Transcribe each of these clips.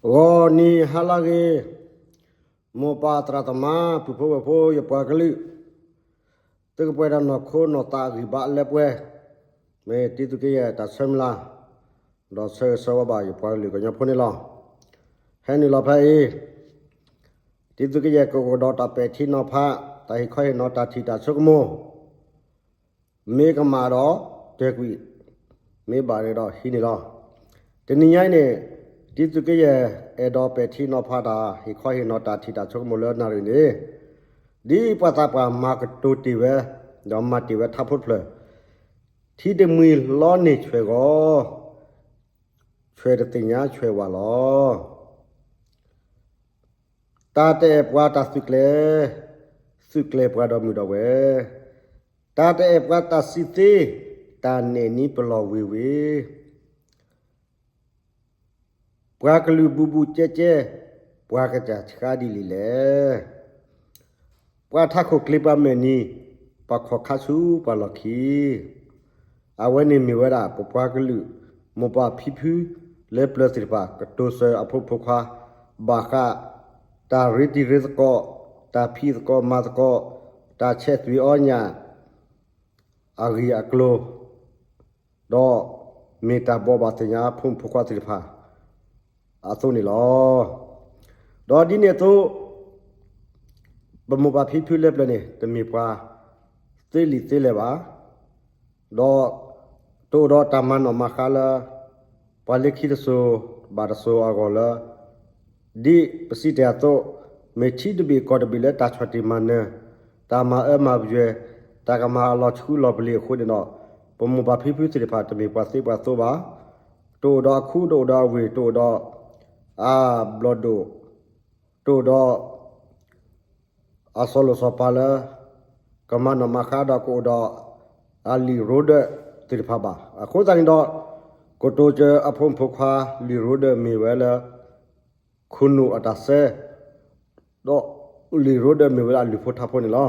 ဂီၤနံၤဟါလၢအဂ့ၤ, မိၢ်ပၢ်သရၣ်သမါ ပုၢ်ဖိဝဲၢ်ဖိ ယပှၤကလုာ်, သုကပှဲၤဒီးနီၢ်ခိနီၢ်သးအဂံၢ်ဘါလၢပှဲၤ, မ့ၢ်တံသုးက့ယဲၢ်တၢ်ဆၢမုၢ်လၢ်, ဒီးဆၢဂ့ၤဆၢဝါဘၣ်ယပှၤကလုာ်ကညီဖိန့ၣ်လီၤ. ဟဲနုာ်လီၤဖဲအံၤ, တံသုးက့ယဲၢ် ကအိၣ်ဒီးတၢ်ပဲာ်ထံနီၤဖး တၢ်ဟ့ၣ်ခီဟ့ၣ်နီၤ တၢ်ထံၣ်တၢ်ဆိကမိၣ် မ့ၢ်ကမၣ်ဒီး တဲာ်ကွံာ်, မ့ၢ်ဘၣ်ဒီးဟံးန့ၢ်လီၤ. တနံၤညါအံၤန့ၣ်, တံသုးက့ယဲၢ် အဲၣ်ဒိးပဲာ်ထံနီၤဖးတၢ်ဟ့ၣ်ခီဟ့ၣ်နီၤ တၢ်ထံၣ်တၢ်ဆိကမိၣ်လၢနၣ်ရံၣ်န့ၣ်, ဒ်ပှၤသးပှၢ်မၤကတိၤတ့ၢ်ဝဲ, ဒီးမၤတ့ၢ်ဝဲထါဖိတဖျၢၣ်, ထံတမှံၤလီန့ၢ်ဆွဲၣ်ဂီၤ, ဆွဲၣ်တသ့ၣ်ညါဆွဲၣ်ဝါလီၤ. တၢ်တအဲၣ်ပှၤတၢ်သုးကျဲၤ, သုးကျဲၤပှၤဒီးမုၣ်ဒီးဝဲၢ်, တၢ်တအဲၣ်ပှၤတၢ်စံးသ့, တၢ်နဲၣ်နံပလီၢ်ဝ့ၤဝ့ၤ, ပှၤကလုာ်ဘူးဘူးကဲကဲ, ပှၤကစၢ်ဆှါဒ်လဲၣ်လဲၣ်. ပှၤထးခိၣ်ကျ့ပှၤမဲာ်နံၤ, ပှၤခီၣ်ခါဆူပှၤလီၢ်ခံ, အဝဲန့ၣ်မ့ၢ်ဝဲဒၣ် ပပှၤကလုာ် မိၢ်ပၢ်ဖံဖုလၢပျၢၤသ့ၣ်တဖၣ် ကတိၤစၢၤအဖိမုၣ်ဖိခွါ ဘၣ်ဃး တၢ်ရ့တံၤရ့သကိး, တၢ်ဖံးသကိးမၤသကိး, တၢ်ဆဲးသွံၣ်အီညၣ် အဂ့ၢ်အကျိၤ, ဒီးမ့ၢ်တၢ်ဘိးဘၣ်သ့ၣ်ညါဖိမုၣ်ဖိခွါသ့ၣ်တဖၣ် အသိးန့ၣ်လီၤ. ဒီးဒ်န့ၣ်အသိး ပမိၢ်ပၢ်ဖံဖုလၢပျၢၤန့ၣ် တမ့ၢ်ပှၤသ့လံာ်သ့လဲၢ်ဘၣ်, ဒီးတအိၣ်ဒီးတၢ်မၤနီၣ်မၤဃါလၢ ပှၤလၢခံတစိၤဘၣ်တစိၤအဂီၢ်လၢ ဒ်ပစံးတ့ၢ်အသိး, မ့ၢ်ထံတဘ့ၣ်ကီၢ်တဘ့ၣ်လၢတၢ်ဆီၣ်တံၢ်မၤနၢၤ, တၢ်မၤအၢမၤပယွဲၢ်, တၢ်ကမၤအလီၤဆူလီၤပလ့ၤအဃိန့ၣ်ဒီး, ပမိၢ်ပၢ်ဖံဖုသ့ၣ်တဖၣ် တမ့ၢ်ပှၤသ့ပှၤသိဘၣ်. တအိၣ်ဒီးအခူ တအိၣ်ဒီးအဝ့ၢ်, တအိၣ်ဒီးအဘျီၣ်ဒိၣ်, တအိၣ်ဒီး အစီၤလိၣ်စီၤပၤလၢ ကမၤနီၣ်မၤဃါဒီးကအိၣ်ဒီး အလံာ်ရိဒၢးသ့ၣ်တဖၣ်ဘၣ်. အဃိသတးန့ၣ်ဒီး ကတိၤစၢၤအဖိမုၣ်ဖိခွါ လံာ်ရိဒၢးမ့ၢ်ဝဲလၢ ခိၣ်နူာ်အတၢ်စဲ, ဒီးလံာ်ရိဒၢးမ့ၢ်ဝဲလၢအလုၢ်ဖိထါဖိန့ၣ်လီ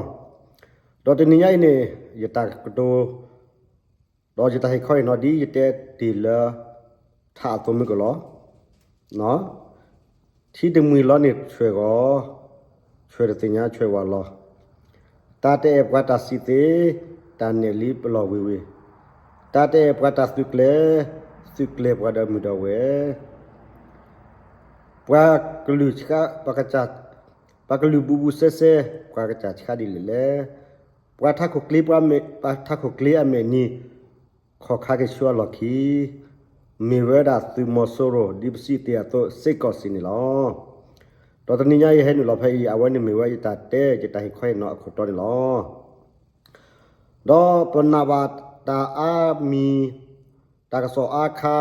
ၤ. ဒီးတနံၤညါအံၤန့ၣ် ယတၢ်ကတိၤ ဒီးယတၢ်ဟ့ၣ်ခီဟ့ၣ်နီၤဒ်ယတဲတ့ၢ်လၢ ထးအသိးမုၢ်ကလီၤ, ထံတမှံၤလီန့ၢ်ဆွဲၣ်ဂီၤ, ဆွဲၣ်တသ့ၣ်ညါဆွဲၣ်ဝါလီၤ. တၢ်တအဲၣ်ပှၤတၢ်စံးသ့, တၢ်နဲၣ်လံပလီၢ်ဝ့ၤဝ့ၤ, တၢ်တအဲၣ်ပှၤတၢ်သုးကျဲၤ, သုးကျဲၤပှၤဒီးမုၣ်ဒီးဝဲၢ်, ပှၤကလုာ်ဆှါ, ပှၤကစၢ်, ပှၤကလုာ်ဘူးဘူးစဲစဲ, ပှၤကစၢ်ဆှါဒ်လဲၣ်လဲၣ်. ပှၤထးခိၣ်ကျ့ပှၤမဲာ်, ပှၤထးခိၣ်ကျ့အမဲာ်နံၤ, ခီၣ်ခါက့ၤဆူအလီၢ်ခံ, မ့ၢ်ဝဲဒၣ်သုးမီၤစိရိၤ ဒ်ပစံးတ့ၢ်အသိးစ့ၢ်ကီးစ့ၢ်န့ၣ်လီၤ. ဒီးတနံၤညါအံၤဟဲနုာ်လီၤဖဲအံၤ အဝဲန့ၣ်မ့ၢ်ဝဲယတၢ်တဲ ယတၢ်ဟ့ၣ်ခီဟ့ၣ်နီၤအခိၣ်တီန့ၣ်လီၤ. ဒီးပနာ်ဘၣ်တၢ်အါမံၤ, တၢ်ကစီၣ်အါခါ,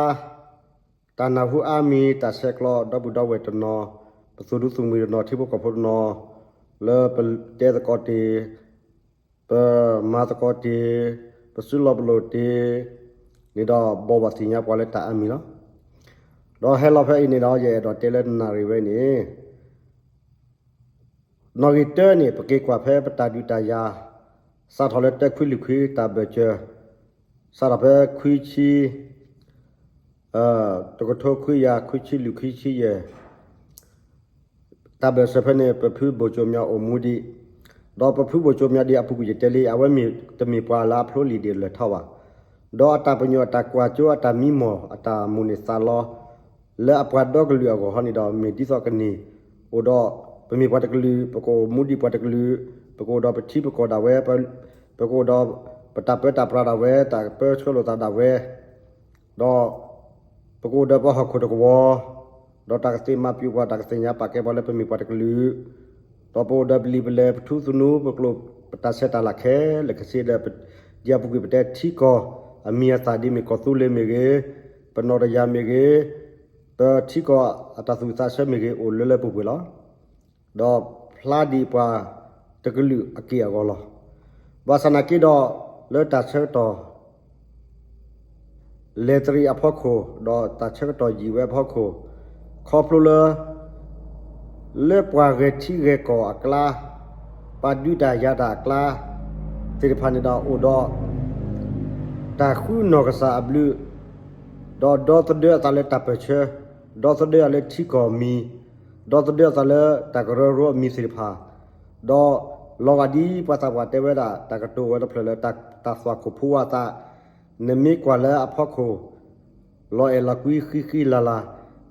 တၢ်နၢ်ဟူအါမံၤ, တၢ်ဆဲးကျိးဒီပုၢ်ဒီဝဲၢ်တနီၤ, ပသုးဒူသုးမုၢ်တနီၤ, ထံဖိကီၢ်ဖိတနီၤ, လၢပတဲသကိးတ့ၢ်, ပမၤသကိးတ့ၢ်, ပစုလီၤပလိာ်တ့ၢ်န့ၣ်ဒီး ဘိးဘၣ်သ့ၣ်ညါပှၤလၢတၢ်အါမံၤလီၤ. ဒီးဟဲလီၤဖဲအံၤန့ၣ်ဒီး ယအဲၣ်ဒိးတဲလၢနၣ်ရံၣ်ဝဲန့ၣ် နီၣ်ဂံၢ်တၢန့ၣ် ပက့ၤကွၢ်ဖဲပတၢ်ဒုးတၢ်ယၤ, စးထီၣ်လၢတၢခွံလွံၢ်ခွံတၢ်ဘၢၣ်စၢၤ, စးထီၣ်ဖဲခွံဆံ, တကထိခွံကယၤခွံဆံလွံၢ်ခွံဆံယဲၢ်, တၢ်ဘၢၣ်စၢၤဖဲန့ၣ် ပဖုဘိၣ်ကၠိမၠၤအိၣ်မူဒံး, ဒီးပဖုဘိၣ်ကၠိမၠၤဒံးအပူၤကွံာ်ယတဲလံ အဝဲမ့ၢ်တမ့ၢ်ပှၤလၢအဖျိလံာ်ဒံးလၢာ်ထီဘၣ်, ဒီးအတၢ်ပညိၣ်အတၢ်ကွၢ်စိအတၢ်မံမီၢ်အတၢ်မိၣ်န့ၢ်သးလီ လၢအပှၤဒီကလုာ်အဂီၢ်ဟီန့ၣ်ဒီး မ့ၢ်ဒ်သိးကန့ၢ်အိၣ်ဒီး ပမ့ၢ်ပှၤတကလုာ် ပကအိၣ်မူဒံးပှၤတကလုာ်, ပကအိၣ်ဒီးပထံပကီၢ်ဒၣ်ဝဲ, ပကအိၣ်ဒီးပတၢ်ပၢတၢ်ပြးဒၣ်ဝဲ, တၢ်ပၢဆှၢလိာ်သးဒၣ်ဝဲ, ဒီးပကအိၣ်ဒီးပဟီၣ်ခိၣ်တကဝီၤ, ဒီးတၢ်ကသ့မၤပျုၤပှၤ တၢ်ကသ့ၣ်ညါပာ်ကဲပှၤလၢပမ့ၢ်ပှၤတကလုာ်, ဒီးပအိၣ်ဒီးပလံာ်ပလဲၢ် ပထူသနူ ပကျိာ် ပတၢ်ဆဲးတၢ်လၤခဲလၢာ်ခဲဆ့ဒီး ဒ်အပူၤကွံာ်ပတဲထံကီၢ်အမံၤအသၣ်ဒ်မ့ၢ်ကီၢ်သူလ့ၤမ့ၢ်ဂ့ၤ, ပနီၢ်တယၤမ့ၢ်ဂ့ၤ, ပထံကီၢ်အတၢ်သူၣ်ဝံၣ်သးဆၢမ့ၢ်ဂ့ၤ အိၣ်လၢလၢပှဲၤပှဲၤလီၤ. ဒီးဖျါဒံးပှၤတကလုာ်အက့ၢ်အဂီၤလီၤ. ဘၣ်ဆၣ်နာ်က့ဒီး လၢတၢ်ဆၢကတီၢ် လဲၤတရံးအဖီခိၣ် ဒီးတၢ်ဆၢကတီၢ်ယံာ်ဝဲအဖီခိၣ်, ခီဖျိလၢ လၢပှၤဂဲၤထံဂဲၤကီၢ်အကျါ, ပှၤဒုးတၢ်ယၤတၢ်အကျါ သ့ၣ်တဖၣ်န့ၣ်ဒီးအိၣ်ဒီး တၢ်ဃုနီၢ်ကစၢ်အဘျုး, ဒီးဒီသဒၢအသးလၢတၢ်ပၢၢ်ဆၢ, ဒီသဒၢအသးလၢထံကီၢ်မံၤ, ဒီသဒၢအသးလၢတၢ်ကရၢကရိအမံၤသ့ၣ်တဖၣ်, ဒီးလီၤဂာ်ဒ်ပှၤသးပှၢ်တဲဝဲဒၣ် တၢ်ကတိၤဝဲတဖျၢၣ်လၢ တၢ်သွၣ်ခိၣ်ဖိဝဲအသး, နမ့ၢ်ကွၢ်လၢအဖီခိၣ် လီၤအဲၣ်လီၤကွံဃံဃံလၤလၤ,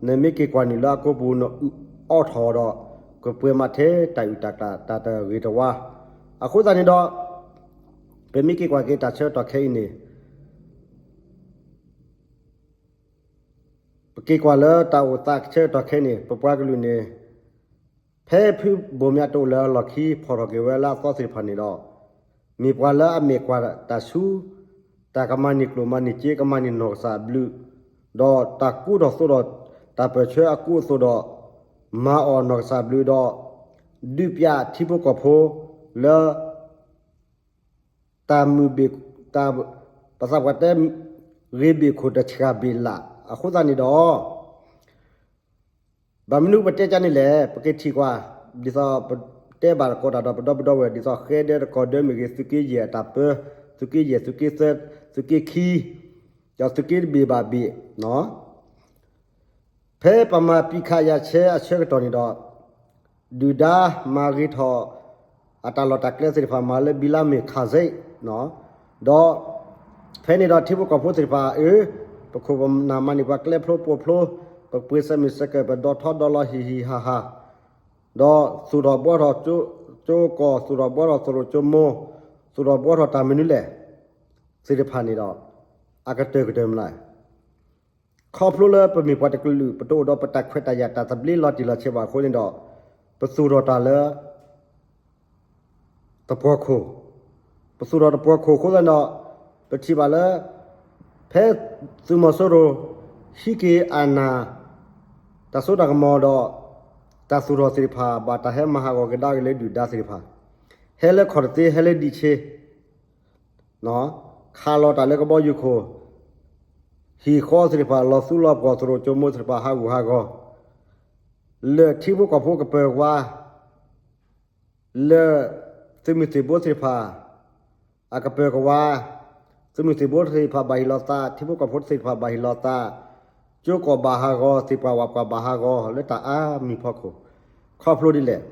နမ့ၢ်က့ၤကွၢ်နုာ်လၢအကိာ်ပူၤ နအုၣ်အီထီၣ်ဒီး ကပှဲၤမးထဲတၢ်အုၣ်တၢ်ကျၢ်တၢ်တဂ့ၤတဝါ. အဃိသတးန့ၣ်ဒီး ပမ့ၢ်က့ၤကွၢ်က့ၤတၢ်ဆၢကတီၢ်ခဲအံၤန့ၣ် ပက့ၤကွၢ်လၢတၢ်အိၣ်သးဆၢကတီၢ်ခဲအံၤန့ၣ် ပပှၤကလုာ်န့ၣ် ဖဲဖုဘိၣ်မၠးတအိၣ်လၢအလီၢ်ခံ ဖီၣ်ထီၣ်က့ၤဝဲလၢအသီသ့ၣ်တဖၣ်န့ၣ်ဒီး မ့ၢ်ပှၤလၢအမဲာ်ကွၢ်တၢ်ဆူ တၢ်ကမၤန့ၢ်ကျိၣ်မၤန့ၢ်စ့ ကမၤန့ၢ်နီၢ်ကစၢ်အဘျုး, ဒီးတၢ်ကူထီၣ်သိးဒီး တၢ်ပၢၢ်ဆၢအကူအသိးဒီး မၤအီၣ်နီၢ်ကစၢ်အဘျုးဒီး ဒုးပၠးထံဖိကီၢ်ဖိလၢ တၢ်မုာ်ဘ့ၣ်, တၢ်, ပသးပှၢ်တဲ ဂ့ၤဘ့ၣ်ခိၣ်တဆှၣ်ဘ့ၣ်လး အဃိသတးန့ၣ်ဒီး ဘၣ်မနုၤပတဲကန့ၣ်လဲၣ်, ပက့ၤထံၣ်ကွၢ် ဒ်သိးပတဲဘၣ်တကိးတၢ်ဒီးပဒီပုၢ်ဒီဝဲၢ် ဒ်သိးဃဲဒၢတကီၢ်ဒၢမ့ၢ်ဂ့ၤ သုးက့ယဲၢ်အတၢ်ပၢ, သုးက့ယဲၢ် သုးက့သၢ, သုးက့ခံ, ဒီးသုးက့တဘ့ၣ်ဘၣ်ဘ့ၣ် ဖဲပမၤပံးခးယၤဆဲအဆၢကတီၢ်န့ၣ်ဒီး ဒုၣ်ဒါမၤဂ့ၤထီၣ် အတၢ်လီၢ်တၢ်ကျဲသ့ၣ်တဖၣ် မၤလၢဘံလါမ့ၢ်ခးစ့, ဒီး ဖဲန့ၣ်ဒီးထံဖိကီၢ်ဖိသ့ၣ်တဖၣ် အၢ ပခိၣ်ပနၢ်မၤန့ၢ်ပှၤကျဲဖျိပိာ်ဖျိ, ပပှ့ၤစဲမုၢ်စဲကၢၢ် ပဒိးထီဒီးလီၤဟံၣ်ဟံၣ်ဟးဟး, ဒီးသူၣ်ထီၣ်ဘှီထီၣ်ကၠိကီၢ် သူၣ်ထီၣ်ဘှီထီၣ်သရိာ်ကၠိမိ, သူၣ်ထီၣ်ဘှီထီၣ်တၢ်မနုၤလဲၣ် သ့ၣ်တဖၣ်န့ၣ်ဒီး အကတၢၢ်ကတၢၢ်မနုၤလဲၣ် ခီဖျိလၢပမ့ၢ်ပှၤတကလုာ် ပတအိၣ်ဒီးပတၢ်ခွဲးတၢ်ယာ်တၢ်သဘျ့လီၤတံၢ်လီၤဆဲးဘၣ်အဃိန့ၣ်ဒီး ပသူၣ်ထီၣ်တၢ်လၢ သပှီၤခိၣ်, ပသူၣ်ထီၣ်သပှီၤခိၣ်အဃိသတးဒီး ပထံၣ်ဘၣ်လၢ ဖဲသုးမီၤစိရိၤ ဟံးက့ၤအနၢ် တၢ်စိတၢ်ကမီၤဒီး တၢ်သူၣ်ထီၣ်သ့ၣ်တဖၣ် ဘၣ်တၢ်ဟဲမၤဟးဂီၤကဒါက့ၤလၢဒုၣ်ဒါသ့ၣ်တဖၣ်, ဟဲလၢခီၣ်တသ့ ဟဲလၢဒံးဆ့ ခးလီၤတၢ်လၢကဘီယူၤခိၣ်, ဟံၣ်ဃီသ့ၣ်တဖၣ် လီၤသူလီၤပှီၢ် သရိာ်ကၠိမိသ့ၣ်တဖၣ် ဟးဂူာ်ဟးဂီၤ, လၢထံဖိကီၢ်ဖိကပၢၤဝါ, လၢ သုးမုၢ်သံၣ်ဘိသ့ၣ်တဖၣ် အကပၢၤကဝါ, သုးမုၢ်သံၣ်ဘိသ့ၣ်တဖၣ်ဘၣ်ဟ့ၣ်လီၤသး, ထံဖိကီၢ်ဖိသ့ၣ်တဖၣ်ဘၣ်ဟ့ၣ်လီၤသး, ကၠိကီၢ်ဘၣ်ဟးဂီၤ, သ့ၣ်ပှၢ်ဝၣ်ပှၢ်ဘၣ်ဟးဂီၤ လၢတၢ်အါမံၤဖီခိၣ်, ခီဖျိဒ်လဲၣ်,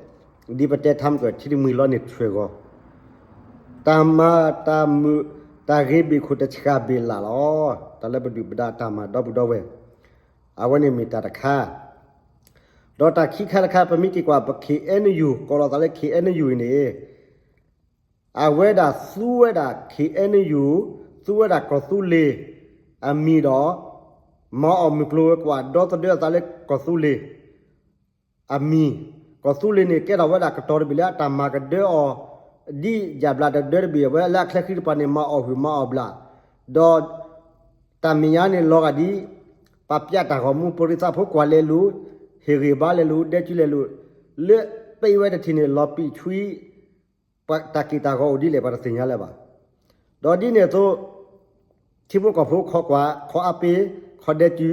ဒ်ပတဲထါမုၢ်ကၢၢ် ထံတမှံၤလီၤန့ၣ်ထွဲၣ်ဂီၤ တၢ်မၤတၢ်မုာ် တၢ်ဂ့ၤဘ့ၣ်ခိၣ်တဆှၣ်ဘ့ၣ်လးလီၤ. တၢ်လၢပဒုၣ်ပဒါတၢ်မၤဒီပုၢ်ဒီဝဲၢ်, အဝဲန့ၣ်မ့ၢ်တၢ်တခါ, ဒီးတၢ်ခံခါတခါ ပမ့ၢ်က့ၤကွၢ် ပ ခ့ၣ်အဲၣ်ယူၣ် ကိးလီၤသးလၢ ခ့ၣ်အဲၣ်ယူၣ် အံၤန့ၣ် အဝဲဒၣ်သူဝဲဒၣ် ခ့ၣ်အဲၣ်ယူၣ် သူဝဲဒၣ်ကီၢ်သူလ့ၤအမံၤဒီး မၤအီၣ်မုၢ်ကျိၤဝဲၤကွာ်ဒီသဒၢအသးလၢကီၢ်သူလ့ၤ အမံၤ, ကီၢ်သူလ့ၤန့ၣ် ကဲထီၣ်ဝဲဒၣ်ကတီၤတဘ့ၣ်လၢအတၢ်မၤကဒၢအီၤ ဒ်ယၣ်ဘျးတဒၢတဘ့ၣ် အဝဲလၢအချဲဃံတပၤန့ၣ် မၤအီၣ်ဟုၣ်မၤအီၣ်ဘျး, ဒီးတၢ်မဲာ်ညါန့ၣ်လီၤဂာ်ဒ် ပာ်ပျးတၢ်ဂီၤမူ ပရံးသးဖိကွၢ်လဲၤလိာ်, ဟ့ၣ်ဂံၢ်ဘါလဲၤလိာ်, ဒဲကုလဲၤလိာ်, လၢပ့ၢ်ဝဲတထံၣ်န့ၣ် လီၤပံာ်ဆွံ တၢ်က့ၢ်တၢ်ဂီၤအိၣ်ဒ်လဲၣ် ပှၤတသ့ၣ်ညါလၢၤဘၣ်. ဒီးဒ်န့ၣ်အသိး ထံဖိကီၢ်ဖိခီကွၢ် ခီအါပ့ၤ ခီဒဲကု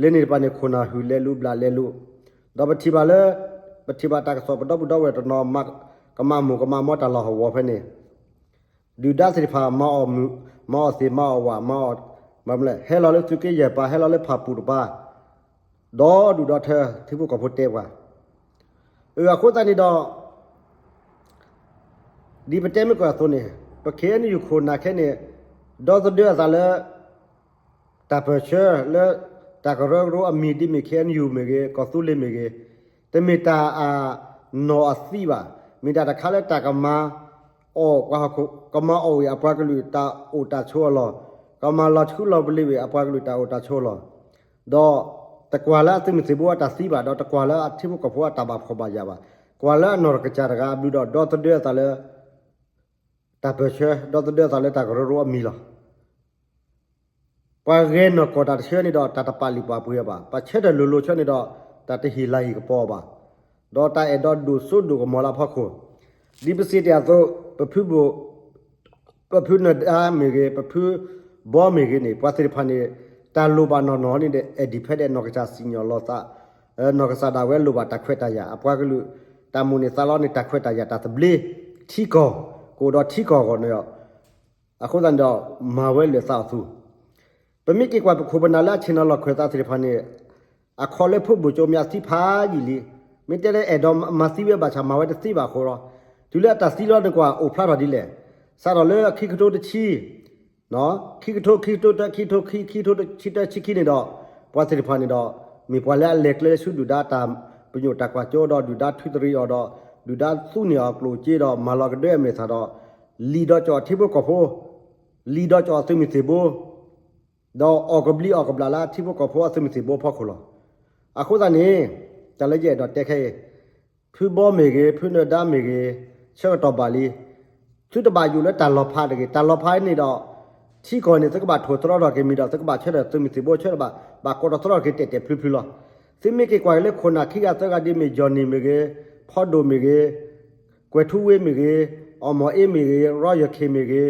လၢန့ၣ်တပၤန့ၣ် ခိၣ်နၢ်ဟုၣ်လဲၤလိာ်ဘျးလဲၤလိာ်, ဒီးပထံၣ်ဘၣ်လၢ ပထံၣ်ဘၣ်တၢ်ကစီၣ် ပဒီပုၢ်ဒီဝဲၢ်တနီၤ ကမၤမိၢ်ကမၤမီတၢ်လီၢ်ဟီၣ်ဝီဖဲန့ၣ် ဒုၣ်ဒါသ့ၣ်တဖၣ် မၤအီၣ်မုာ် မၤအီၣ်သ့ၣ် မၤအီၣ်ဝၣ် မၤအီၣ် မၤမလဲၣ် ဟဲလီၤလၢသုးက့ယဲၢ်ပၤ ဟဲလီၤလၢဖၣ်ပူၣ်တပၤ ဒီဒူၣ်ဒီထၢ ထံဖိကီၢ်ဖိတဲပှၤ, အဃိသတးန့ၣ်ဒီး ဒ်ပတဲမ့ၢ်ကွၢ်အသိးန့ၣ် ပ ခ့ၣ်အဲၣ်ယူၣ် ခိၣ်နၢ်ခဲန့ၣ် ဒီသဒၢအသးလၢ တၢ်ပၢၢ်ဆၢလၢ တၢ်ကရၢကရိအမံၤ ဒ်မ့ၢ် ခ့ၣ်အဲၣ်ယူၣ် မ့ၢ်ဂ့ၤ ကီၢ်သူလ့ၤမ့ၢ်ဂ့ၤ, တမ့ၢ်တၢ်အနီၢ်အသံဘၣ်. မ့ၢ်တၢ်တခါလၢတၢ်ကမၤအီၣ်ပှၤဟီၣ်ခိၣ် ကမၤအီၣ်ဝံၤအပှၤကလုာ်တၢ်အိၣ်တၢ်ဆိးအလီၢ်, ကမၤလီၤဆူလီၤပလ့ၤဝံၤအပှၤကလုာ်တၢ်အိၣ်တၢ်ဆိးအလီၢ်, ဒီးတကွၢ်လၢအသုးမုၢ်သံၣ်ဘိအတၢ်သံဘၣ်, ဒီးတကွၢ်လၢအထံဖိကီၢ်ဖိအတၢ်ဘၣ်ဖှီၣ်ဘၣ်ယာ်ဘၣ်, ကွၢ်လၢအနီၢ်တကစၢ်တဂၤအဘျုးဒီး ဒီသဒၢအသးလၢ တၢ်ပၢၢ်ဆၢ ဒီသဒၢအသးလၢတၢ်ကရၢကရိအမံၤလီၤ. ပှၤဂဲၤနီၢ်ကီၢ်တၢ်တဆၢန့ၣ်ဒီး တၢ်တပာ်လုၢ်ပာ်ပှ့ၤအီၤဘၣ်. ပှၤဆၢထၢၣ်လိၤလိၤဆၢန့ၣ်ဒီး တၢ်တဟ့ၣ်လၤဟ့ၣ်ကပီၤအီၤဘၣ်. ဒီးတၢ်အဲၣ်ဒိးဒိၣ်စိဒိၣ်ကမီၤလၢအဖီခိၣ်, ဒ်ပစံးတ့ၢ်အသိး ပဖုဘိၣ် ပဖုနၢၤဒါမ့ၢ်ဂ့ၤ ပဖုဘီမ့ၢ်ဂ့ၤန့ၣ် ပှၤသ့ၣ်တဖၣ်န့ၣ် တၢ်လိၣ်ဘၣ်နီၢ်နီၢ်န့ၣ်ဒီး independent နီၢ်ကစၢ်စံၣ်ညီၣ်လီၤသး, နီၢ်ကစၢ်ဒၣ်ဝဲလိၣ်ဘၣ်တၢ်ခွဲးတၢ်ယာ်, အပှၤကလုာ် တၢ်မိၣ်န့ၢ်သးလီန့ၣ် တၢ်ခွဲးတၢ်ယာ်တၢ်သဘျ့ ထံကီၢ် ကအိၣ်ဒီးထံကီၢ်အဂီၢ်န့ၣ်လီၤ. အဃိသတးန့ၣ်ဒီး မၤဝဲလၢာ်သးအီၤသူ ပမ့ၢ်က့ၤကွၢ်ပခိၣ်ပနၢ်လၢအဆ့ၣ်နီၤလီၢ်ခၢၣ်သးသ့ၣ်တဖၣ်န့ၣ် အခီလၢဖုၣ်ဘိၣ်ကၠိမၠးသံဖးယံာ်လံ. မ့ၢ်တဲလၢအဲၣ်ဒိးမၤသံဝဲဘၣ်ဆၣ်မၤဝဲတသ့ဘၣ်အဃိလီၤ. တုၤလၢအတၢ်သံလီၤန့ၣ်ကွၢ်အိၣ်ဖျါထီၣ်ဒ်လဲၣ်. စးထီၣ်လၢခံကထိတဆံ ခံကထိ ခံကထိတၢ ခံကထိခံ ခံကထိတဆံတၢ ဆံခံန့ၣ်ဒီး ပှၤသ့ၣ်တဖၣ်န့ၣ်ဒီး မ့ၢ်ပှၤလၢအလဲၤကျဲဆူဒုၣ်ဒါတၢ်ပညိၣ်တၢ်ကွၢ်ကၠိဒီး ဒုၣ်ဒါထုးတရံးအီၤဒီး ဒုၣ်ဒါသူန့ၢ်အီၤကျိၣ်စ့ဒီး မၤလီၤကဒွဲအမဲာ်သၣ်ဒီး လံၣ်ဒီးကၠီၣ်ထံဖိကီၢ်ဖိ, လံၣ်ဒီးကၠီၣ်အသုးမုၢ်သံၣ်ဘိ ဒီးအီၣ်ကဘျံးအီၣ်ကဘျၣ်လၢထံဖိကီၢ်ဖိအသုးမုၢ်သံၣ်ဘိအဖီခိၣ်လီၤ. အဃိသတးန့ၣ် တၢ်လၢယအဲၣ်ဒိးတဲခဲအံၤ ဖုဘီမ့ၢ်ဂ့ၤ, ဖုနၢၤဒါမ့ၢ်ဂ့ၤ, ဆၢကတီၢ်ဘၣ်လံ. သုတဘၣ်ယိၣ်လၢတၢ်လီၤဖးတဂ့ၤ. တၢ်လီၤဖးန့ၣ်ဒီး ထံကီၢ်န့ၣ် သုကဘၣ်ထိၣ်သတြီထီၣ်က့ၤမံၤဒီး သုကဘၣ်ဆၢထၢၣ်သုးမုၢ်သံၣ်ဘိဆၢထၢၣ်ဘၣ် ဘၣ်ကိးထီၣ်သတြီထီၣ်က့ၤတဲာ်တဲာ်ဖျုးဖျုးလီၤ. သုမ့ၢ်က့ၤကွၢ်က့ၤလၢခိၣ်နၢ်ခံဂၤသၢဂၤဒ်မ့ၢ် Johnny မ့ၢ်ဂ့ၤ, ဖီဒိၣ်မ့ၢ်ဂ့ၤ, ကွဲၤထူဝ့မ့ၢ်ဂ့ၤ, အီၣ်မီၢ်အ့မ့ၢ်ဂ့ၤ, ရီယၢၢ်ခ့မ့ၢ်ဂ့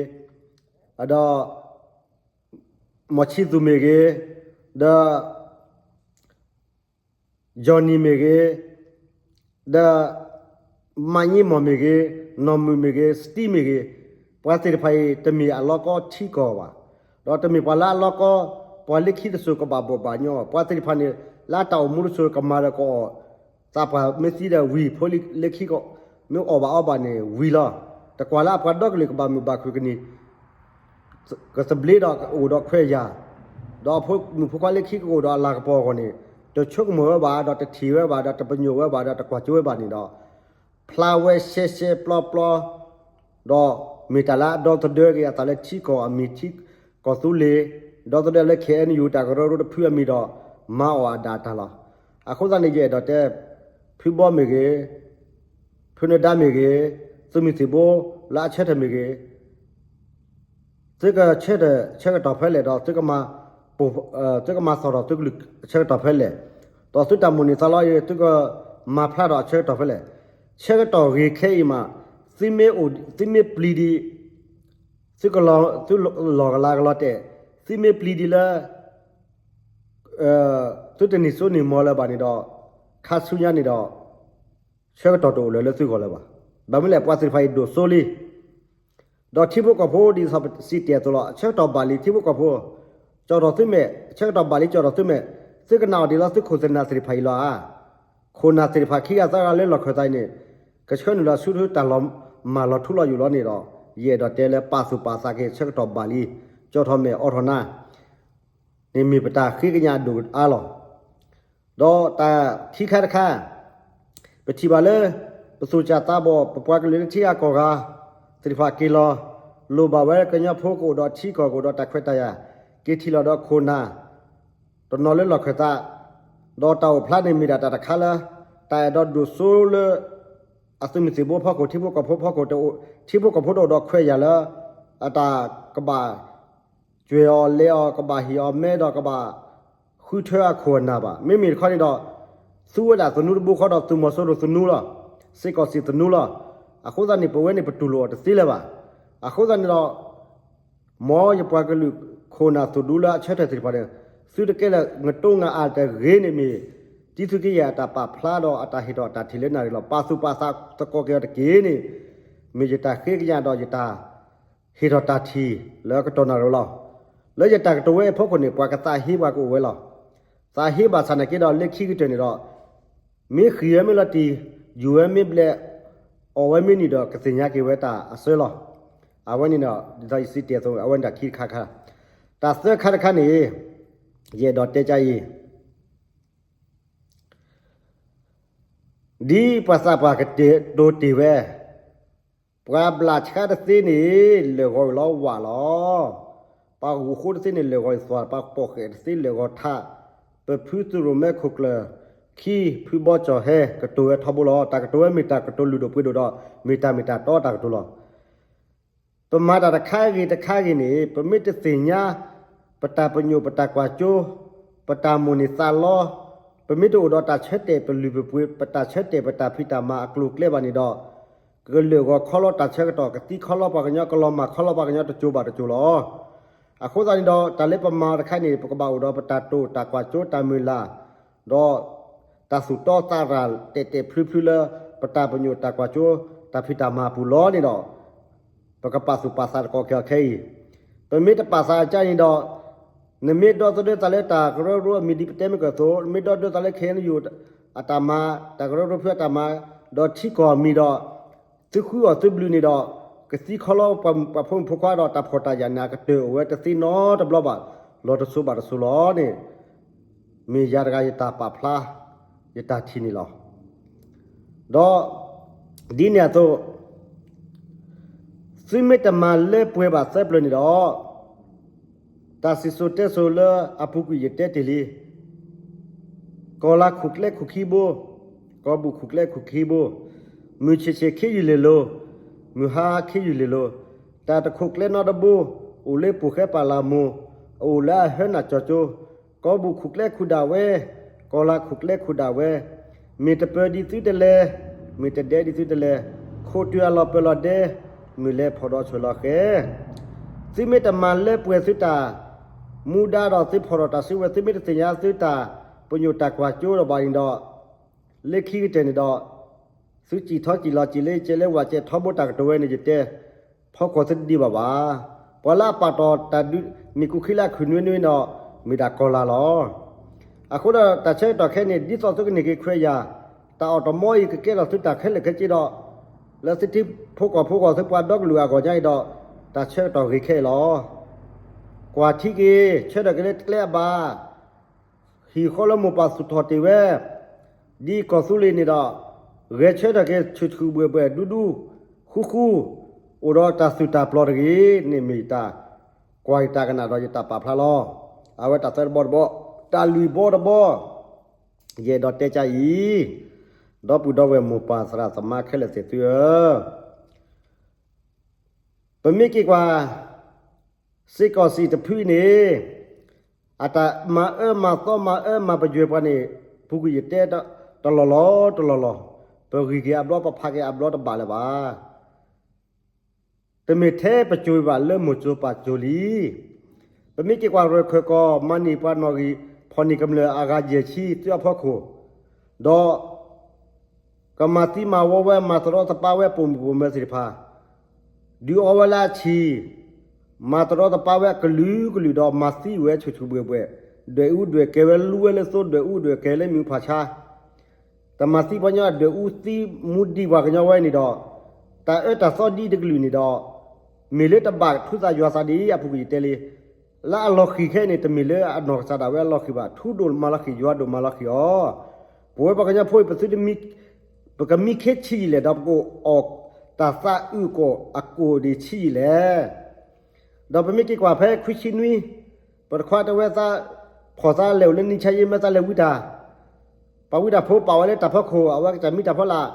ၤ, ဒီး မီၢ်ဆံသူၣ်မ့ၢ်ဂ့ၤ, ဒီး Johnny မ့ၢ်ဂ့ၤ, ဒီး မၤညံမီၢ်မ့ၢ်ဂ့ၤ, နီၢ်မုၣ်မ့ၢ်ဂ့ၤ, Steve မ့ၢ်ဂ့ၤ, ပှၤသ့ၣ်တဖၣ်အံၤ တမ့ၢ်အလီၢ်ကီထံကီၢ်ဘၣ်, ဒီးတမ့ၢ်ပှၤလၢအလီၢ်ကီ ပှၤလၢခံတစိၤကဘၣ်ဘိးဘၣ်ညီဘၣ်. ပှၤသ့ၣ်တဖၣ်န့ၣ် လၢအတၢ်အိၣ်မူတစိၤကမၤဒီးကအီၣ် သးပှၢ်မ့ၢ်သံဒီးဝံၤ ဖိလၢခံကီၢ် မ့ၢ်အီၣ်ဘၣ်အီဘၣ်န့ၣ်ဝံၤလီၤ. တကွၢ်လၢအပှၤဒီကလုာ်ကဘၣ်မုာ်ဘၣ်ခုၣ်ကန့ၢ် ကသဘျ့ဒီးကအိၣ်ဒီးခွဲးယာ်, ဒီးအဖိမုၣ်ဖိခွါလၢခံကအိၣ်ဒီးအလၤကပီၤအဂီၢ်န့ၣ် တဆိကမိၣ်ဝဲဘၣ် ဒီးတထံၣ်ဝဲဘၣ် ဒီးတပညိၣ်ဝဲဘၣ် ဒီးတကွၢ်ကၠိဝဲဘၣ်န့ၣ်ဒီး ဖျါဝဲရှဲရှဲပျီပျီ ဒီးမ့ၢ်တၢ်လၢအဒီသဒၢက့ၤအသးလၢထံကီၢ် အမံၤထံကီၢ်သူလ့ၤ, ဒီသဒၢလၢ KNU တၢ်ကရၢကရိတဖုအမံၤဒီး မၤအီၣ်အဒၣ်တၢ်လီၤ. အဃိသတးန့ၣ် ယအဲၣ်ဒိးတဲ ဖုဘီမ့ၢ်ဂ့ၤ, ဖုနၢၤဒါမ့ၢ်ဂ့ၤ, သုးမုၢ်သံၣ်ဘိလၢအဆၢထၢၣ်မ့ၢ်ဂ့ၤ, သုကဆၢထၢၣ်ဆၢကတီၢ်ဖဲလဲၣ်ဒီး သုကမၤ သုကမၤသီၣ်ထီၣ်သုကလုၢ်အဆၢကတီၢ်ဖဲလဲၣ်, ဒီးသုတၢ်မိၣ်န့ၢ်သးလီအံၤ သုကမၤဖျါထီၣ်အဆၢကတီၢ်ဖဲလဲၣ်. ဆၢကတီၢ်ဂ့ၤခဲအံၤမး သုမ့ၢ်အိၣ် သုမ့ၢ်ပျံၤဒံး သုကလီၤ သုလီၢ်ကလၤကလီၤတဲာ်, သုမ့ၢ်ပျံၤဒံးလၢ သုတန့ၢ်စိန့ၢ်မီၤလၢၤဘၣ်န့ၣ်ဒီး ခါဆူညါန့ၣ်ဒီး ဆၢကတီၢ်တအိၣ်လၢၤလၢသုဂီၢ်လၢၤဘၣ်. ဘၣ်မနုၤလဲၣ် ပှၤသ့ၣ်တဖၣ်အံၤဒိၣ်စိလံ ဒီးထံဖိကီၢ်ဖိဒ်သိးပစံးတ့ၢ်အသိးလီၤ. အဆၢကတီၢ်ဘၣ်လံ ထံဖိကီၢ်ဖိ ကၠီၣ်ထီၣ်သုမဲာ်, အဆၢကတီၢ်ဘၣ်လံ ကၠီၣ်ထီၣ်သုမဲာ်, သုကနၣ်အီၤဒ်သိးသုခိၣ်သုနၢ်သ့ၣ်တဖၣ်အံၤလီၤဧါ. ခိၣ်နၢ်သ့ၣ်တဖၣ်ခံဂၤသၢဂၤလၢလီၢ်ခၢၣ်သးအံၤန့ၣ် ကဆှၢနုာ်လီၤဆူထူတၢ်လီၤမၢ်လီၤထူလီၤယိာ်လီၤန့ၣ်ဒီး ယအဲၣ်ဒိးတဲလၢပာ်သူၣ်ပာ်သးက့ၤ ဆၢကတီၢ်ဘၣ်လံ ကၠီၣ်ထီၣ်မဲာ်အိးထီၣ်နၢ် န့ၣ်မ့ၢ်ပတၢ်ဃ့ကညးအဒိၣ်အါလီၤ. ဒီးတၢ်ခံခါတခါ ပထံၣ်ဘၣ်လၢ ပသူၣ်စၢ်သးဘီၣ် ပပှၤကလုာ်လၢထံဂၤကီၢ်ဂၤသ့ၣ်တဖၣ်က့ၤလီၤ လိၣ်ဘၣ်ဝဲကညီဖိကအိၣ်ဒီးထံကီၢ်ကအိၣ်ဒီးတၢ်ခွဲးတၢ်ယာ် က့ၤထံၣ်လီၤဒီးခိၣ်နၢ် တနီၤလၢလီၢ်ခၢၣ်သး ဒီးတၢ်အိၣ်ဖျါန့ၣ်မ့ၢ်ဒၣ်တၢ်တခါလၢ တၢ်အဲၣ်ဒိးဒိၣ်စိလၢ အသုးမုၢ်သံၣ်ဘိဖီခိၣ် ထံဖိကီၢ်ဖိဖီခိၣ် ထံဖိကီၢ်ဖိတအိၣ်ဒီးခွဲးယာ်လၢ အတၢ်ကဘၣ် ကွဲးအီၤလဲအီၤ ကဘၣ်ဟ့ၣ်အီၤမဲဒီးကဘၣ်ဃုထၢအခိၣ်အနၢ်ဘၣ်. မ့မ့ၢ်တခီန့ၣ်ဒီး သူဝဲဒၣ်သနူတဘိဃီဒီးသုးမီၤစိရိၤသနူလီၤ. စ့ၢ်ကီးစံၣ်သနူလီၤ. အဃိသတးန့ၣ် ပဝဲန့ၣ်ပတူၢ်လိာ်အီၤတသ့လၢၤဘၣ်. အဃိသတးန့ၣ်ဒီး မ်ယပှၤကလုာ်ခိၣ်နၢ်သူၣ်ဒူလၢအဆၢထၢၣ်သ့ၣ်တဖၣ်န့ၣ် သုတကဲလၢာ်ငတိငါအါတဂ့ၤန့ၣ်မ့ၢ် တံသုးက့ယဲၢ်အတၢ်ပာ်ဖျါဒီးအတၢ်ဟ့ၣ်ထီၣ်အတၢ်ထံၣ်လၢနၣ်ရံၣ်လီၤ. ပာ်သူၣ်ပာ်သးသကိးက့ၤအီၤတက့ၢ်န့ၣ် မ့ၢ်ယတၢ်ဃ့ကညးဒီးယတၢ် ဟ့ၣ်ထီၣ်တၢ်ထံၣ်လၢအကတီၢ်နၣ်ရံၣ်လီၤ. လၢယတၢ်ကတိၤဝဲအဖီခိၣ်န့ၣ် ပှၤကသးဟ့ပှၤကအိၣ်ဝဲလီၤ. သးဟ့ဘၣ်ဆၣ်နာ်က့ဒီးလၢခံကတၢၢ်န့ၣ်ဒီး မ့ၢ်ဃံၢ်ဝဲမ့ၢ်လီၤတံၢ် ယူၤဝဲမ့ၢ်ဘျဲး အီၣ်ဝဲမ့ၢ်နံၤဒီးကသ့ၣ်ညါက့ၤဝဲတၢ်အစၢလီၤ. အဝဲန့ၣ်ဒီး ဒ်သိးယစံးတ့ၢ်အသိး အဝဲန့ၣ်တၢ်ခံတခါခါ, တၢ်သၢခါတခါန့ၣ် ယအဲၣ်ဒိးတဲကအံၤ ဒ်ပှၤသးပှၢ်ကတိၤတ့ၢ်ဝဲ, ပှၤဘျၣ်ဆှါတသ့န့ၣ် လဲၤဂီၤအံၤလီၤဝၣ်လီၤ. ပှၤဂုာ်ဃိတသ့န့ၣ် လဲၤဂီၤအံၤသွၣ်, ပှၤပိာ်ဃဲးတသ့လဲၤဂီၤထး, ပဖုသုးရိၣ်မဲခိၣ်ကျၢၢ်ခံ ဖုဘီကၠီၣ်ဟဲ ကတိၤဝဲထီဘိလီၤ. တၢ်ကတိၤဝဲမ့ၢ်တၢ်ကတိၤလုၢ်ဒိၣ်ပှ့ၤဒိၣ်ဒီး မ့ၢ်တၢ်မ့ၢ်တၢ်တီတၢ်ကတိၤလီၤ. ပမၤတၢ်တခါဂ့ၤတခါဂ့ၤန့ၣ် ပမ့ၢ်တသ့ၣ်ညါ ပတၢ်ပညိၣ်ပတၢ်ကွၢ်စိ ပတၢ်မိၣ်န့ၢ်သးလီ ပမ့ၢ်တအိၣ်ဒီးတၢ်ဆၢတဲာ်ပလုၢ်ပပှ့ၤ ပတၢ်ဆၢတဲာ်ပတၢ်ဖံးတၢ်မၤအကျိၤအကျဲဘၣ်န့ၣ်ဒီး ကလဲၤဂီၤခီလီၤတၢ်ဆၢကတီၢ် ကသံခီလီၤပှၤကညီ ကလီၤမၢ်ခီလီၤပှၤကညီတစိၤဘၣ်တစိၤလီၤ. အဃိသတးန့ၣ်ဒီး တၢ်လၢပမၤတခါန့ၣ် ပကဘၣ်အိၣ်ဒီးပတၢ်တိာ်တၢ်ကွၢ်စိတၢ်မုၢ်လၢ် ဒီး တၢ်သူၣ်တီသးရၢ်တဲာ်တဲာ်ဖျုးဖျုးလၢ ပတၢ်ပညိၣ်တၢ်ကွၢ်စိ တၢ်ဖံးတၢ်မၤအပူၤလီၤန့ၣ်ဒီး ပကပာ်သူၣ်ပာ်သးသကိးက့ၤအီၤခဲအံၤ, ပမ့ၢ်တပာ်သးအကါန့ၣ်ဒီး နမ့ၢ်ဒီသဒၢသးလၢတၢ်ကရၢကရိအမံၤဒ်ပတဲမ့ၢ်ကၢၢ်အသိး, နမ့ၢ်ဒီသဒၢသးလၢ ခ့ၣ်အဲၣ်ယူၣ် အတၢ်မၤ, တၢ်ကရၢကရိဖုအတၢ်မၤ, ဒီးထံကီၢ်အမံၤဒီး, သုဃုအီၣ်သုဘျုးန့ၣ်ဒီး, ကသံခီလီပှၤဖိမုၣ်ဖိခွါဒီးတၢ်ဖှီၣ်တၢ်ယာ်န့ၣ် အကတၢၢ်အိၣ်ဝဲတသ့နီတဘျီဘၣ်, လီၤတစိၤဘၣ်တစိၤလီၤန့ၣ်, မ့ၢ်ယၤတဂၤယတၢ်ပာ်ဖျါ, ယတၢ်ထံၣ်န့ၣ်လီၤ. ဒီးဒ်န့ၣ်အသိး, သုမ့ၢ်တမၤလၢပှဲၤဘၣ်သၢပျၢၤန့ၣ်ဒီး, တၢ်စံၣ်စိၤတဲစိၤလၢအပူၤကွံာ်ယတဲတ့ၢ်လံ. ကီၢ်လၤခူၣ်ကျဲခူၣ်ခံဘိ, ကီၢ်ဘူၣ်ခူၣ်ကျဲခူၣ်ခံဘိ, မုၢ်ဆ့ၣ်ဆ့ၣ်ခ့ယုၢ်လ့ၢ်လိၤ, မုၢ်ဟါခ့ယုၢ်လ့ၢ်လိၤ, တၢ်တခိၣ်ကျဲနီတဘိ, အိၣ်လၢပိၢ်ဃဲပာ်လၢ်မိၢ်, အအိၣ်လၢအဟၢနၢ်ကၠီၤကၠိ, ကီၢ်ဘူၣ်ခူၣ်ကျဲခူၣ်ဒၣ်ဝဲ, ကီၢ်လၤခူၣ်ကျဲခူၣ်ဒၣ်ဝဲ, မ့ၢ်တပၢၤဒံးသုတလဲ, မ့ၢ်တဒဲဒံးသုတလဲ, ခိၣ်တုၤအလီၤပၢၤလီၤဒဲ, မုၢ်လဲၤဖီၣ်ဒီးဆၢလီၤဃဲ, သုမ့ၢ်တမၤလၢပှဲၤသုတၢ်, မူဒါဒီးသုဖီၣ်ထီၣ်တၢ်စုကဝဲၤ သုမ့ၢ်တသ့ၣ်ညါသုတၢ်ပညိၣ်တၢ်ကွၢ်စိဒီးဘၣ်န့ၣ်ဒီး, လၢခံကတၢၢ်န့ၣ်ဒီး, သုစံၣ်ထီၣ်စံၣ်လီၤစံၣ်လၢကဲလၢဝဲကဲ ထီဘိတၢ်ကတိၤဝဲန့ၣ် ယတဲ, ဖီခိၣ်သုတဒံးဘၣ်ဘၣ်. ပှၤလၢအပာ်တီၢ်တၢ်ဒုးမ့ၣ်ကူခံလၢအခုၣ်နွံနွံဒီး, မ့ၢ်ဒၣ်ကီၢ်လၤလီၤ. အဃိဒီးတၢ်ဆၢကတီၢ်ခဲအံၤန့ၣ် ဒ်သိးသုကန့ၢ်က့ၤခွဲးယာ်, တၢ်အီၣ်တမီအံၤကကဲထီၣ်သုတၢ်ခဲလၢာ်ခဲဆ့ဒီး, လၢသုထံဖိကီၢ်ဖိအဂီၢ် သုပှၤဒီကလုာ်အဂီၢ်ညါအံၤဒီး, တၢ်ဆၢကတီၢ်ဂ့ၤခဲအံၤလီၤ. ကွၢ်ထံက့ၤ ဆၢထၢၣ်က့ၤလၢကျဲအဘၣ် ဟံၣ်ဃီလၢမိၢ်ပၢ်သူၣ်ထီၣ်တ့ၢ်ဝဲ, ဒ်ကီၢ်သူလ့ၤန့ၣ်ဒီး, ဂဲၤဆၢထၢၣ်က့ၤဆူၣ်ဆူၣ်ဘှဲၣ်ဘှဲၣ် ဒူဒူ, ဃူဃူ, အိၣ်ဒီးတၢ်သုးတၢ်ပျီၤတဂ့ၤန့ၣ် မ့ၢ်ယတၢ်ကွၢ်ယတၢ်ကနၣ်ဒီးယတၢ်ပာ်ဖျါလီၤ. အဝဲတၢ်သၢတဘီတဘီ, တၢ်လွံၢ်ဘီတဘီ, ယအဲၣ်ဒိးတဲကါအံၤ, ဒီပုၢ်ဒီဝဲၢ်မိၢ်ပၢ်သရၣ်သမါခဲလၢာ်သ့ၣ်သုဧၢ, ပမ့ၢ်က့ၤကွၢ် စ့ၢ်ကီးစံၣ်တဖုအံၤန့ၣ်, အတၢ်မၤအၢမၤသီမၤအၢမၤပယွဲပှၤန့ၣ်, ပူၤကွံာ်ယတဲတလီၢ်လီၤတလီၢ်လီၤ, ပဂံၢ်က့ၤအဘျီပဖးက့ၤအဘျီတဘၣ်လၢၤဘၣ်. တမ့ၢ်ထဲပစိၤဘၣ်လၢမိၢ်စိၤပၢ်စိၤလံ. ပမ့ၢ်က့ၤကွၢ်ရၢၢ်ခၢၣ်ကီၢ် မၤန့ၢ်ပှၤနီၣ်ဂံၢ် ဖီၣ်န့ၢ်ကမျၢၢ်အဂၤယဲၢ်ဆံသုအဖီခိၣ်, ဒီး ကမၤသံမၤဝီဝဲ မၤတရီတပါဝဲပိာ်မုၣ်ပိာ်မၢၤသ့ၣ်တဖၣ်, ဒုးအီဝဲလၢအဆံၣ်, မၤတရီတပါဝဲအကလုာ်ကလုာ်ဒီးမၤသံဝဲဆူၣ်ဆူၣ်ဘှဲၣ်ဘှဲၣ်, ဒွဲၣ်အူဒွဲၣ်ကဲၤဝဲလူဝဲလၢသိ ဒွဲၣ်အူဒွဲၣ်ကဲၤလၢမံၤဖးဆါ တမၤသံပှၤကညီ ဒွဲၣ်အူသံမူဒံးပှၤကညီဝဲန့ၣ်ဒီး, တၢ်အၢတၢ်သီဒ်တကလုာ်န့ၣ်ဒီး, မ့ၢ်လၢတဘၣ်ထူသးယွၤသးဒ်အပူၤကွံာ်ယတဲလံ. လၢအလီၤဃံၤခဲအံၤန့ၣ် တမ့ၢ်လၢအနီၢ်ကစၢ်ဒၣ်ဝဲအလီၤဃံၤဘၣ်, ထူဒိၣ်မၤလီၤဃံၤ ယွၤဒိၣ်မၤလီၤဃံၤအီၤ. ပဝဲပှၤကညီဖိအံၤ ပသုတမံ ပကမံခ့ဆံးယံာ်လဲၣ် ဒီးပကအိၣ်အီၣ်တၢ်သးအုးကီၢ်အကိၣ်ဒံးဆံးယံာ်လဲၣ်. ဒီးပမ့ၢ်က့ၤကွၢ်ဖဲခွံဆံနွံ, ပတခွါတဲဝဲသး, ဖီၣ်သးလဲၤအိၣ်လၢနံဆါယ့ မၢသးလဲၤဝံတၢ်, ပှၤဝံတၢ်ဖိပာ်ဝဲလၢတၢ်ဖီခိၣ် အဝဲကစၢ်မံတၢ်ဖီလာ်,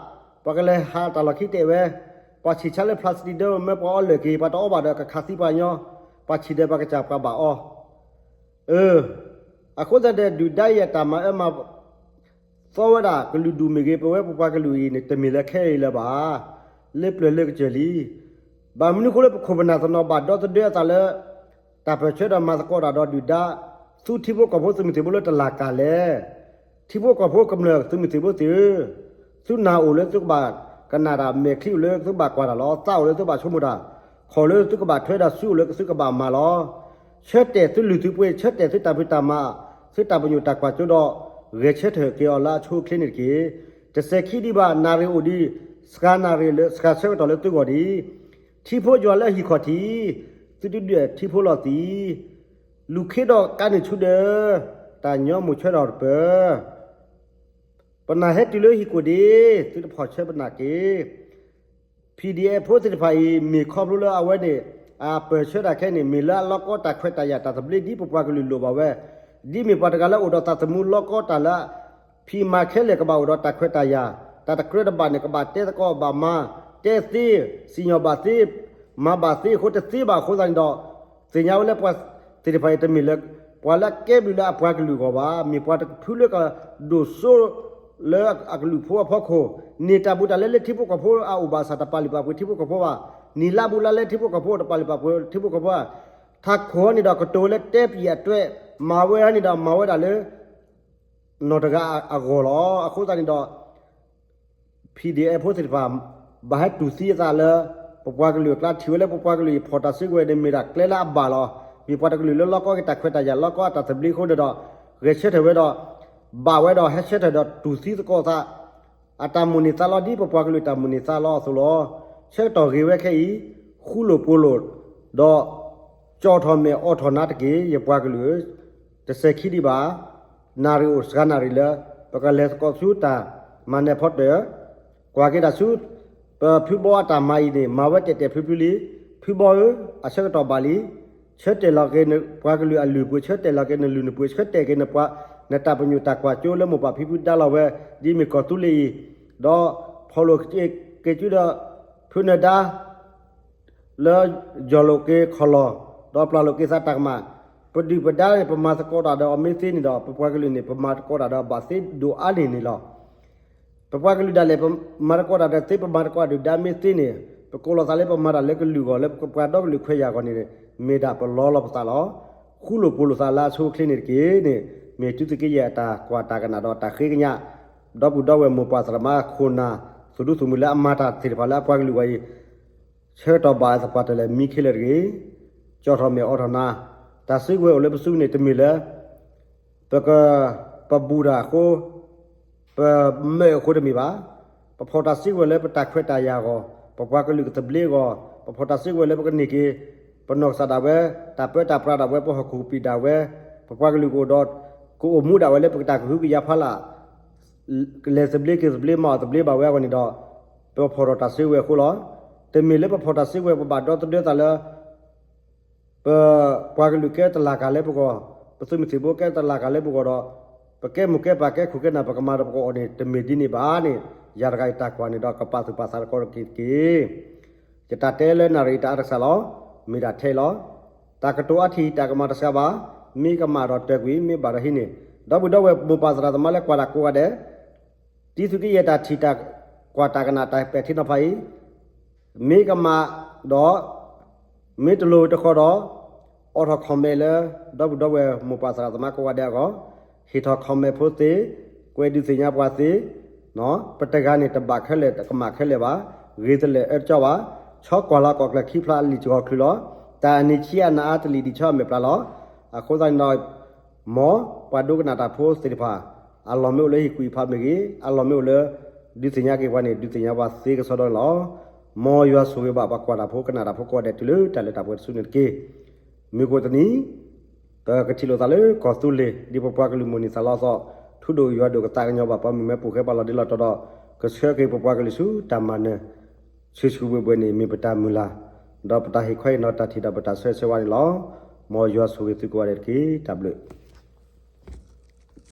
ပှၤကလဲၤဟးတၢ်လီၢ်ခံတဲာ်ဝဲ, ပှၤဆံၣ်ဆါလၢ plastic ဒီး မၢပှၤအီလၢာ်က့ၤ ပှၤတအီဘၣ်ဒီးကခးသံပှၤကညီ, ပှၤဆံၣ်ဒီးပှၤကစၢ်ပှၤဘၣ်အီ အၢ, အဃိသတးဒီး ဒုၣ်ဒါအံၤအတၢ်မၤအၢမၤ သီဝဲဒၣ် ကလုာ်ဒူၣ်မ့ၢ်ဂ့ၤ ပဝဲပပှၤကလုာ်အံၤန့ၣ် တမ့ၢ်လၢခဲအံၤလၢၤဘၣ်, လၢပျၢၤလၢကစၢၢ်လံ. ဘၣ်မနုၤအဃိလၢပခိၣ်ပနၢ်တနီၤဘၣ်ဒီသဒၢအသးလၢ တၢ်ပၢၢ်ဆၢဒီးမၤသကိးတၢ်ဒီးဒုၣ်ဒါ, သုထံဖိကီၢ်ဖိသုးမုၢ်သံၣ်ဘိလၢတလၢ်ကၢ်လဲၣ်. ထံဖိကီၢ်ဖိကမျၢၢ်သုးမုၢ်သံၣ်ဘိသ့ၣ်ဧၢ, သုနၢ်အိၣ်လၢသုကဘၣ်ကနၣ်တၢ်, မဲာ်ချံအိၣ်လၢသုကဘၣ်ကွၢ်တၢ်လီၤ, သးအိၣ်လၢသုကဘၣ်ဆိကမိၣ်တၢ်, ခီၣ်လၢသုကဘၣ်ထွဲဒီး စုအိၣ်လၢသုကဘၣ်မၤလီၤ. ဆၢတဲာ်သုလုၢ်သုပှ့ၤ, ဆၢတဲာ်သုတၢ်ဖံးတၢ်မၤ, သုတၢ်ပညိၣ်တၢ်ကွၢ်စိဒီး, ဂဲၤဆၢထၢၣ်က့ၤအီၤလၢအဆိအချ့န့ၣ်တက့ၢ်. တစဲးခံဒံးဘၣ်, နၣ်ရံၣ်အိၣ်ဒံး, စှၤနၣ်ရံၣ်လၢ စှၤဆၢကတီၢ်လၢသုဂီၢ်ဒံး. ထံဖိယွၤလၢဟံၣ်ခီၣ်ထံး, သုတဒုးထံဖိလီၤသံး, လူၤခ့ဒီးကါန့ၢ်ဆူဒၢ, တၢ်ညီမိၣ်ဆၢထီၣ်တပၢၢ် ပနၢ်ဟဲတုၤလၢဟံၣ်ခိၣ်ဒံး, သုတဖီၣ်ဆၢပနၢ်က့ၤ. PDF ဖိသ့ၣ်တဖၣ်အံၤ မ့ၢ်ခီဖျိလၢအဝဲန့ၣ် အပၢၢ်ဆၢတၢ်ခဲအံၤန့ၣ် မ့ၢ်လၢအလီၤကီတၢ်ခွဲးတၢ်ယာ်တၢ်သဘျ့ဒ်ပပှၤကလုာ်လိၣ်ဘၣ်ဝဲ, ဒ်မ့ၢ်ပှၤတဂၤလၢအိၣ်ဒီးသးသမူလီၤကီတၢ်လၢ ဖံးမၤခဲလၢာ်ကဘၣ်အိၣ်ဒီးတၢ်ခွဲးတၢ်ယာ်, တၢ်တကြၢးတဘၣ်န့ၣ် ကဘၣ်တဲသကိးဘၣ်မၤ, တဲသ့, စံၣ်ညီၣ်ဘၣ်သ့, မၤဘၣ်သ့အဃိတသ့ဘၣ်အဃိသတးန့ၣ်ဒီး, သ့ၣ်ညါဝဲလၢပှၤသ့ၣ်တဖၣ်အံၤတမ့ၢ်လၢ ပှၤလၢအကဲဘျုးလၢအပှၤကလုာ်အဂီၢ်ဘၣ်, မ့ၢ်ပှၤတဖုလၢကဒိၣ်စိ လၢအကလုာ်ဖိအဖီခိၣ်, န့ၢ်တၢ်ဘူးတၢ်လဲလၢထံဖိကီၢ်ဖိအအိၣ်ဘၣ်ဆၣ် တပာ်လုၢ်ပာ်ပှ့ၤထံဖိကီၢ်ဖိဘၣ်, န့ၢ်လါဘူးလါလဲထံဖိကီၢ်ဖိ တပာ်လုၢ်ပာ်ပှ့ၤထံဖိကီၢ်ဖိဘၣ်, ထးခိၣ်န့ၣ်ဒီးကတိၤလၢတဲပံၤအတွဲ, မၤဝဲန့ၣ်ဒီးမၤဝဲဒၣ်လၢ နီၢ်တဂၤအဂီၢ်လီၤ. အဃိသတးန့ၣ်ဒီး PDF ဖိသ့ၣ်တဖၣ် ဘၣ်ဟဲတူၢ်သံအသးလၢ ပပှၤကလုာ်အကျါ ထံၣ်ဝဲလၢပပှၤကလုာ်အံၤ ဖီၣ်တၢ်စုကဝဲၤန့ၣ် မ့ၢ်ဒၣ်ကျဲလၢအဘၣ်လီၤ. မ့ၢ်ပှၤတကလုာ်လၢလီၢ်ကီၢ်က့ၤတၢ်ခွဲးတၢ်ယာ် လီၢ်ကီၢ်အတၢ်သဘျ့အဃိန့ၣ်ဒီး ဂဲၤဆၢထၢၣ်ဝဲဒီး ဘၣ်ဝဲဒီးဟဲဆၢထၢၣ်ဒီးတူၢ်သံသကိးသး အတၢ်မိၣ်န့ၢ်သးလီ ဒ်ပပှၤကလုာ်တၢ်မိၣ်န့ၢ်သးလီအသိးလီၤ. ဆၢကတီၢ်ဂ့ၤဝဲခဲအံၤ ဃူလိာ်ဖိးလိာ် ဒီး ကၠီၣ်ထီၣ်မဲာ်အိးထီၣ်နါတက့ၢ် ယပှၤကလုာ်ဧၢ, တစဲးခံဒံးဘၣ် နၣ်ရံၣ်အိၣ်စှၤနၣ်ရံၣ်လၢ ပကလဲၤသကိးဆူတၢ်မၤနၢၤဖီတၢၣ်, ကွၢ်က့ၤတၢ်ဆူ ပဖုဘီအတၢ်မၤအံၤန့ၣ် မၤဝဲတဲာ်တဲာ်ဖျုဖျုလံ. ဖုဘီဧၢ, အဆၢကတီၢ်ဘၣ်လံ. ဆၢတဲာ်လီၤက့ၤနပှၤကလုာ်အလုၢ်အပှ့ၤ, ဆၢတဲာ်လီၤက့ၤနလုၢ်နပှ့ၤ, ဆၢတဲာ်က့ၤနပှၤ နတၢ်ပညိၣ်တၢ်ကွၢ်စိလၢမိၢ်ပၢ်ဖံဖုဒါလီၤဝဲ ဒ်မ့ၢ်ကီၢ်သူလ့ၤအံၤ, ဒီးဖီၣ်လိာ်က့ၤက့ၤစုဒီး ဖုနၢၤဒါ လၢယီၢ်လိာ်က့ၤခီၣ်လီၢ် ဒီးပျၢ်လိာ်က့ၤသးတၢ်ကမၣ်, ပဒုၣ်ပဒါန့ၣ် ပမၤသကိးတၢ်ဒီးအီၤမ့ၢ်သ့န့ၣ်ဒီး ပပှၤကလုာ်န့ၣ် ပမၤသကိးတၢ်ဒီးဘၣ်သ့ဒိၣ်အါန့ၢ်န့ၣ်လီၤ. ပပှၤကလုာ်ဒၣ်လဲာ် ပမၤသကိးတၢ်ဒီးသ့ ပမၤသကိးဒုၣ်ဒါမ့ၢ်သ့န့ၣ် ပကိးလီၤသးလၢပမၤတၢ်လၢကလုာ်အဂီၢ် လၢပပှၤဒီကလုာ်ခွဲးယာ်အဂီၢ်န့ၣ် မ့ၢ်ဒၣ်ပလီလီၤပသးလီၤ. ဃူလိာ်ဖိးလိာ်သးလၢအဆိအချ့န့ၣ်တက့ၢ်န့ၣ် မ့ၢ်တုၤသုးက့ယဲၢ်အတၢ်ကွၢ်တၢ်ကနၣ်ဒီးတၢ်ဃ့ကညး ဒီပုၢ်ဒီဝဲၢ်မိၢ်ပၢ်သရၣ်သမါခိၣ်နၢ် သူၣ်ဒူသးမုာ်လၢအမၤတၢ်သ့ၣ်တဖၣ်လၢအပှၤကလုာ်အဂီၢ်အံၤ ဆၢကတီၢ်ဘၣ်သပှၢ်တၢၢ်လၢမံခ့လၢာ်တဂ့ၤ, ကၠီၣ်ထီၣ်မဲာ်အိးထီၣ်နါ, တၢ်စုကဝဲၤအိၣ်လၢပစုန့ၣ် တမ့ၢ်လၢ ပက ပဘူၣ်တၢ်အဃိ ပမၢအဃိတမ့ၢ်ဘၣ်. ပဖီၣ်တၢ်စုကဝဲၤလၢပတၢ်ခွဲးတၢ်ယာ်အဂီၢ်, ပပှၤကလုာ်ကသဘျ့အဂီၢ်, ပဖီၣ်တၢ်စုကဝဲၤလၢပကန့ၢ်က့ၤ ပနီၢ်ကစၢ်ဒၣ်ဝဲ တၢ်ပၢတၢ်ပြးဒၣ်ဝဲ ပဟီၣ်ခိၣ်ကပံာ်ဒၣ်ဝဲ, ပပှၤကလုာ်ကအိၣ်ဒီး ကအိၣ်မူဒၣ်ဝဲလၢပကတၢ်ကဟုကယာ်ဖီလာ် လဲၤသဘျ့က့ၤသဘျ့မၤအီၣ်သဘျ့ဘၣ်ဝဲအဂီၢ်န့ၣ်ဒီး ပဖီၣ်ထီၣ်တၢ်စုကဝဲၤအဃိလီၤ. တမ့ၢ်လၢပဖီၣ်တၢ်စုကဝဲၤ ပဘၣ်ဒီသဒၢသးလၢ ပပှၤကလုာ်ကဲတလၢ်ကၤလၢပဂီၢ်, ပသုးမုၢ်သံၣ်ဘိကဲတလၢ်ကၤလၢပဂီၢ်ဒီး ပကဲမိၢ်ကဲပၢ်ကဲခိၣ်ကဲနၢ် ပကမၤဒီးပကအီၣ်န့ၣ် တမ့ၢ်ဒ်န့ၣ်ဘၣ်န့ၣ် ယၤတဂၤအံၤတၢ်ကွၢ်န့ၣ်ဒီး ကပာ်သူၣ်ပာ်သးသကိးတက့ၢ်တက့ၢ်. ယတၢ်တဲလၢနၣ်ရံၣ်တၢ်အါတကစၢ်လီၤ. မ့ၢ်ဒၣ်ထဲအံၤလီၤ. တၢ်ကတိၤအါထံၣ်တၢ်ကမၣ်တစှၤဘၣ်. မ့ၢ်ကမၣ်ဒီးတၢၢ်ကွံာ်, မ့ၢ်ဘၣ်ဒီးဟံးန့ၢ်, ဒီပုၢ်ဒီဝဲၢ်မိၢ်ပၢ်သရၣ်သမါလၢကွၢ်တၢ်ကိးဂၤဒဲး တံသုးက့ယဲၢ်တၢ်ထံၣ်တၢ်ကွၢ်တၢ်ကနၣ်တၢ်ပဲာ်ထံနီၤဖးအံၤ, မ့ၢ်ကမၣ်ဒီး မ့ၢ်တလိၤတဃီဒီး အိးထီၣ် comment လၢ ဒီပုၢ်ဒီဝဲၢ်မိၢ်ပၢ်သရၣ်သမါကိးဂၤဒဲးအဂီၢ်, ဟ့ၣ်ထီၣ် comment ဖိသ့, ကွဲးဒုးသ့ၣ်ညါပှၤသ့, ပတဂၤန့ၣ်တဘၣ်ခဲလၢာ်တကမၣ်ခဲလၢာ်ဘၣ်, ဂ့ၤတလၢာ်အၢတကၠီဘၣ်, ဆီကွၢ်လီၤကီၢ်ကျၢၢ်ခံဖျါအလံာ်စှီၤချုးလီၤ, တၢ်အနံၤဆံးအနၤအါတလံာ်ဒံးဆီအမဲာ်ပျၢ်လီၤ. အဃိသတးန့ၣ်ဒီး မ်ပှၤဒိကနၣ်တၢ်ဖိသ့ၣ်တဖၣ် အလီၢ်မ့ၢ်အိၣ်လၢဟ့ၣ်ကူၣ်ဟ့ၣ်ဖးမ့ၢ်ဂ့ၤ, အလီၢ်မ့ၢ်အိၣ်လၢ ဒုးသ့ၣ်ညါက့ၤပှၤန့ၣ် ဒုးသ့ၣ်ညါပှၤသ့ကစီဒီန့ၣ်လီၤ. မ်ယွၤဆိၣ်ဂ့ၤဘၣ်ပှၤကွၢ်တၢ်ဖိကနၣ်တၢ်ဖိကိးဂၤဒဲးတုၤလၢတၢ်လၢတၢ်ပှဲၤတစုန့ၣ်တက့ၢ်. မုၢ်ကိၣ်တနံၤ ပကထံၣ်လိာ်သးလၢကီၢ်သူလ့ၤ ဒ်ပပှၤကလုာ်မိၣ်န့ၢ်သးလီအသီ, ထူဒိၣ်ယွၤဒိၣ်ကသးကညီၤဘၣ်ပှၤမုၣ်မဲပိာ်ဃဲပှၤလီၤဒ့လီၤတီၤဒီး ကဆှၢက့ၤပပှၤကလုာ်ဆူတၢ်မၤနၢၤ ဆူၣ်ဆူၣ်ဘှဲၣ်ဘှဲၣ်န့ၣ် မ့ၢ်ပတၢ်မုၢ်လၢ်, ဒီးပတၢ်ဟ့ၣ်ခီဟ့ၣ်နီၤတၢ်ထံၣ်ဒီးပတၢ်ဆၢဂ့ၤဆၢဝါန့ၣ်လီၤ. မ်ယွၤဆိၣ်ဂ့ၤသုကိးဂၤဒဲးတက့ၢ်. တၢ်ဘျုး